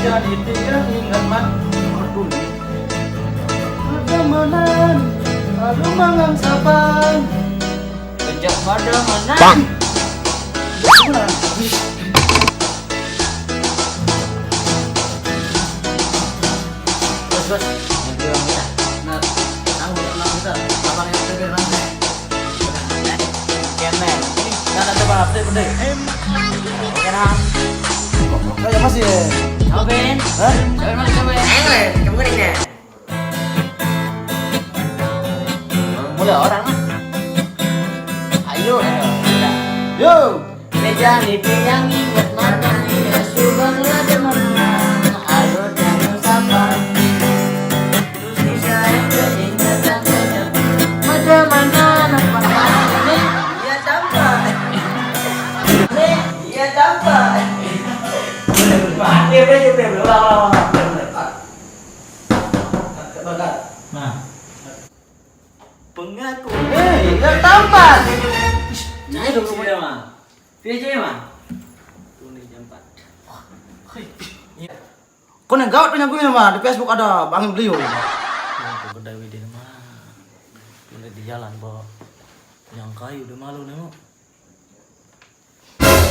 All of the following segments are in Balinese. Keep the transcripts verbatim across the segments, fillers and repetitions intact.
Jadi tiga ingat mat. Pertemanan, lalu mangan sapan. Pecah pada mana? Bos, bos, yang bilang kita. Nah, tahu nggak bilang kita? Kapan yang kita nanti? Kene. Nah, nanti bahas deh, gede. Oke, nah. Ayo, masih. Cobain. Hah? Cobain, Mas, cobain. Ayo, kamu nih. Mulai orang, ah. Ayo. Yo. Meja itu yang ingat mana? Ya, subang ada mana? Ayo, jangan sabar. Terus bisa yang keingatan. Macam mana anak ini? Iya, tampak. Iya, tampak. Wah, dia belum, belum, belum, belum. Nah. Pengaku. Eh, nggak tampan. Nah, itu rumahnya, Mang. Dia aja, Mang. Tuh nih, jam empat. Iya. Kau nih gawat punya gue, Mang. Di Facebook ada Bang Beliau. Ya, aku berdaya deh, Mang. Tuh nih di jalan, Bo. Yang kayu udah malu nih, Mang.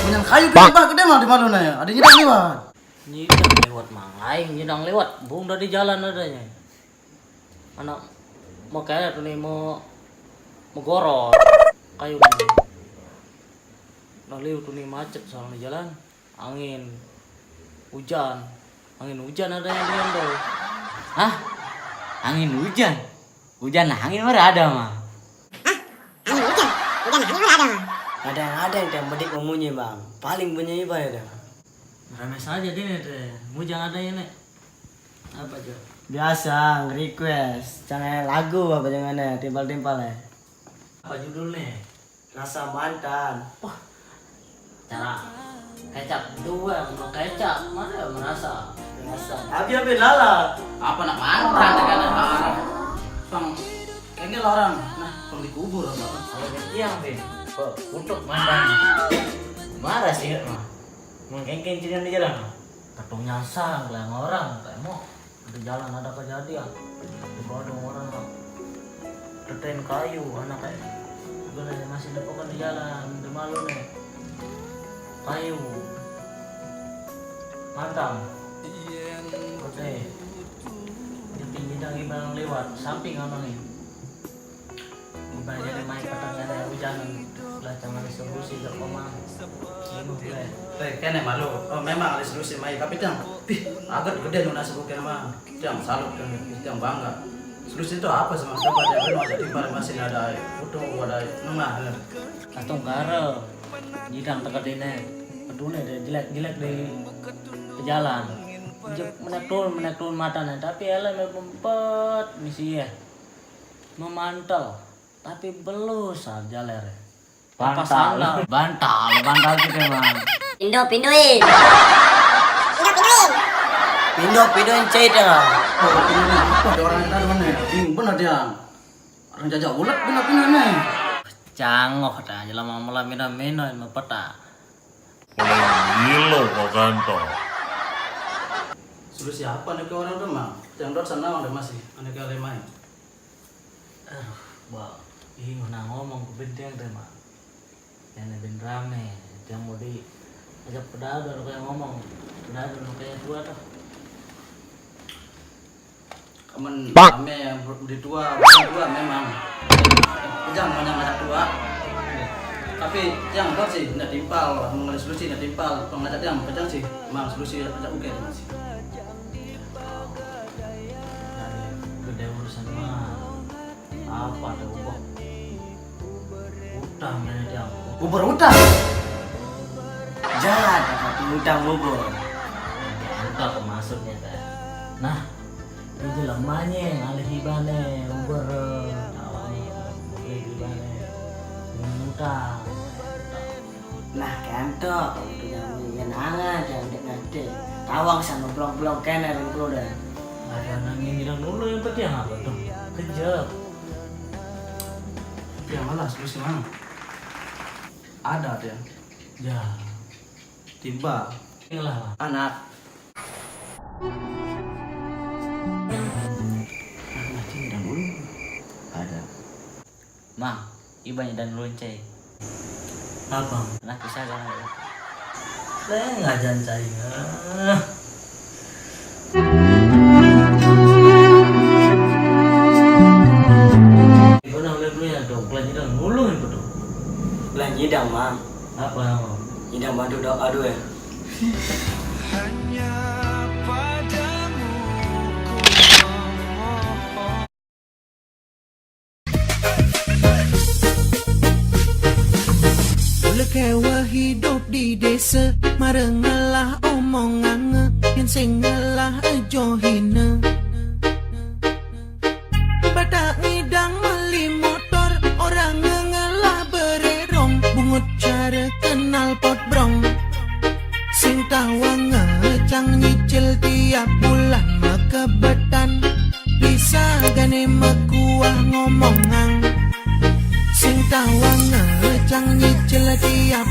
Punya kayu, Bang. Bah, gede mah di malu nih. Ada nyidang lewat. Nyidang lewat, Mang. Aing nyidang lewat. Bung dari jalan adanya. Anak mau kayak tuh nih, mau, mau gorot kayu nih. Nah, liu tuh nih macet soalnya jalan. Angin, hujan. Angin hujan adanya dia tuh. Hah? Angin hujan? Hujan angin mah ada, Mang. Hah? Angin hujan? Hujan angin mah ada, Mang. Ada yang ada yang medik memunyi, Bang. Paling bunyi apa ya, Bang? Rame saja dia nih, teh. Hujan adanya nih. Apa, Jo? Biasa, nge-request. Jangan lagu apa jangan ya, timpal-timpal ya. Apa judulnya? Rasa mantan. Wah, cara kecap dua, mau kecap, mana merasa? Merasa. Tapi apa lala? Apa nak mantan, kan? Bang, kayaknya orang, nah, perlu dikubur, Bang. Kalau dia, Bang. Kok untuk mantan? Marah sih, mah. Mengkengkeng cerita di jalan, mah. Katong nyasar, lah, orang, kayak mau. Di jalan ada kejadian. Di Badung orang, Bang. Tetain kayu, anak kayak. Gue nanya masih depokan di jalan, di malu nih. Kayu. Mantap. Oke. Di pinggir lagi barang lewat, samping abang ini. Ibaratnya ada main petang ada hujan, lah jangan disolusi gak koma. Ini gue. Eh, kene malu. Oh, memang ada solusi mai, tapi tiang, pih, agak gede nu nasi bukan mah. Tiang salut kan, tiang bangga. Solusi itu apa sama siapa dia kan aja timpal masih ada air. Utuh ada air. Nengah. Katong karo jidang teka dene. Peduli deh jelek-jelek di pejalan. Jep menek turun, menek turun matanya, tapi ele mepempet misi ya. Memantel, tapi belus aja lere. Apa sandal? Bantal, bantal gitu, Bang. Pindo, pindoin. Pindo, pindoin. Pindo, pindoin cai tengah. Oh, ini apa? Ada orang yang tadi mana ya? Bingung bener dia. Orang jajak ulet bener-bener nih. Cangoh dah, jelema malam mino-mino, mau peta. Paling gilo kok kantor. Solusi apa nih ke orang tuh, Mang? Yang dot sana udah masih, aneh kali main. Aduh, Bang. Ih, mana ngomong ke benteng teh, Mang. Yang ben rame, yang mau di ajak pedado, kayak ngomong. Pedado, kayak tua tuh. Kamen rame yang di tua, bukan tua memang. Jangan banyak ngajak tua. Tapi yang kau sih, ndak timpal, mengenai solusi ndak timpal. Pengajak yang pejang sih, mang solusi ajak uke sih. Dari gede urusan mah. Apa ada ubah? Utang ya dia. Bubur utang. Jahat, apa tuh utang bubur? Utang maksudnya teh. Nah, ini jelemanya ngalih ibane, uber, alih ibane, minum utang. Nah, kentok, udah yang yang nangan, yang dek ngerti. Tawang sama blok-blok kene ring kuda. Ada nangin bilang dulu yang penting apa tuh? Kejep. Yang mana solusi mana? Ada dia. Ya. Timbal. Inilah. Anak. Ada. Mang, iban dan lonceng. Apa? Nak bisa kan? Saya ngajan cai. Ah. Ibu nak boleh beli ya dong, belanja dong, ngulung itu dong. Belanja dong, Mang. Apa, Mang? Idang bantu doa dua ya. Hanya padamu ku memohon. Lekewa hidup di desa, marengelah omongange, yang sing ngelah ejo hina. Batak ngidang meli motor, orang ngelah bererong, bungut cara kenal pot brong. Sing tawang ngecang nyicil tiap bulan makebetan, bisa gane mekuah ngomongang. Sing tawang ngecang nyicil tiap